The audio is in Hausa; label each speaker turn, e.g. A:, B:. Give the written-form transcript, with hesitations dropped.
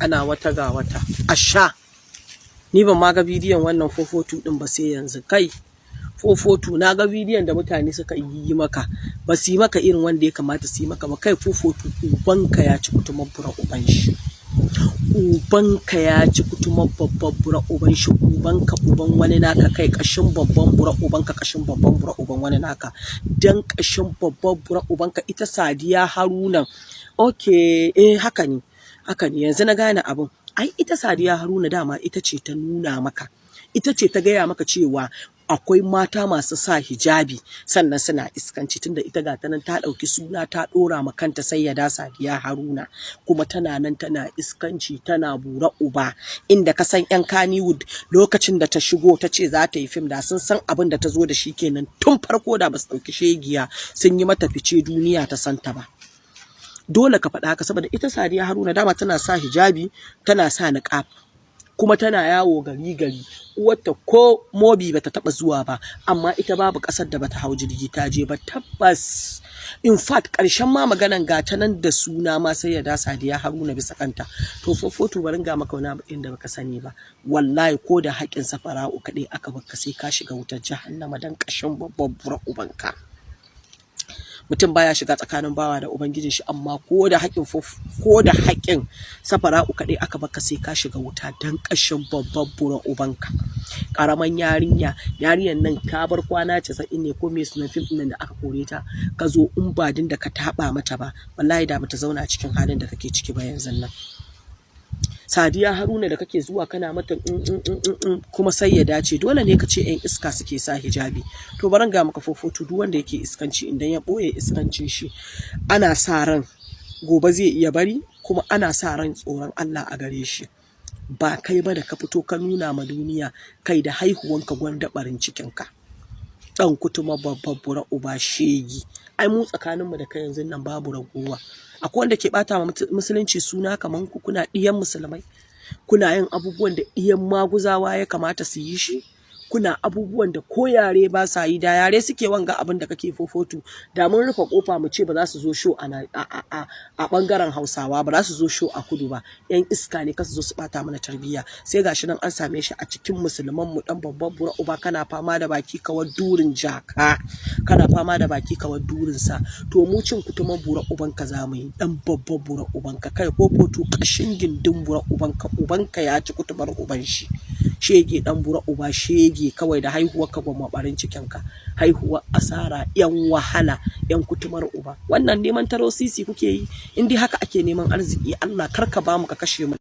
A: Ana wata ga wata a sha. Ni ban ma ga bidiyon wannan 442 din ba sai yanzu. Kai 442, na ga bidiyon da mutane suka yi maka, ba su yi maka irin wanda ya kamata su yi maka ba. Kai 442, ubanka ya ci kutumar bura uban shi, ubanka ya ci kutumar babban bura uban shi, ubanka uban wani naka. Kai, kashin babban bura ubanka, kashin babban bura uban wani naka, dan kashin babban bura ubanka. Ita Sadiya Haruna, okay, eh, haka ne, haka ne, yanzu na gane abin. Ai ita Sadiya Haruna dama ita ce ta nuna maka, ita ce ta gaya maka cewa akwai mata masu sa hijabi sannan suna iskanci, tunda ita ga ta nan ta ɗauki suna ta ɗora ma kanta Sayyada Sadiya Haruna, kuma tana nan tana iskanci, tana bura uba inda ka san yan Kannywood. Lokacin da ta shigo ta ce za ta yi fim, da sun san abin da ta zo da shi kenan tun farko, da ba su ɗauki shegiya sun yi mata fice duniya ta santa ba. Dole ka faɗa haka, saboda ita Sadiya Haruna dama tana sa hijabi, tana sa niqab, kuma tana yawo gari gari. Uwarta ko Mobi bata taba zuwa ba, amma ita babu kasar da bata hau jirgi ta je ba. Tabbas, in fact, karshen ma maganan ga ta nan da suna ma sai ya da Sadiya Haruna bisa kanta. To fofoto, barin ga maka wani abu da baka sani ba. Wallahi ko da haƙin Safara'u kaɗai aka baka, sai ka shiga wutar jahannama, dan ƙashin babban bura ubanka. Mutum baya shiga tsakanin bawa da ubangijin shi, amma ko da haƙƙin Safara'u kaɗai aka baka, sai ka shiga wuta, dan ƙashin babban buran ubanka. Ƙaraman yarinya, yarinyar nan ka bar kwana 90 ne ko me sunan fim ɗin da aka kore ta, ka zo in ba din da ka taɓa mata ba, wallahi da bata zauna cikin halin da kake ciki ba yanzu nan. Sadiya Haruna da kake zuwa kana mata kuma sai ya dace, dole ne ka ce yan iska suke sa hijabi. To baran ga maka fofoto, duk wanda yake iskanci, idan ya boye iskancin shi, ana sa ran gobe zai iya bari, kuma ana sa ran tsoron Allah a gare shi. Ba kai ba da ka fito ka nuna ma duniya, kai da haihuwanka gwanda barin cikinka. Dan kutuma babban bura uba shegi. Ai mu tsakaninmu da kai yanzu nan babu ragowa. Akwai wanda ke bata ma musulunci suna kaman ku? Kuna ɗiyan musulmai, kuna yin abubuwan da ɗiyan maguzawa ya kamata su yi shi, kuna abubuwan da ko yare ba sa yi. Da yare suke wanga abin da kake fofotu, da mun rufe kofa mu ce ba za su zo show a bangaren Hausawa ba, za su zo show a kudu ba. Yan iska ne, kasu zo su bata mana tarbiyya. Sai gashi nan an same shi a cikin musulman mu. Dan babban bura uba, kana fama da baki kawar durin jaka, kana fama da baki kawar durin sa. To mu cin kutuman bura uban ka za mu yi, dan babban bura uban ka. Kai fofotu, kashin gindin bura uban ka, uban ka ya ci kutumar uban shi. Shege, dan bura uba shege kawai, da haihuwar ka gwamma barin cikin ka. Haihuwar asara, yan wahala, yan kutumar uba. Wannan neman taro sisi kuke yi? In dai haka ake neman arziki, Allah kar ka bamu, ka kashe mu.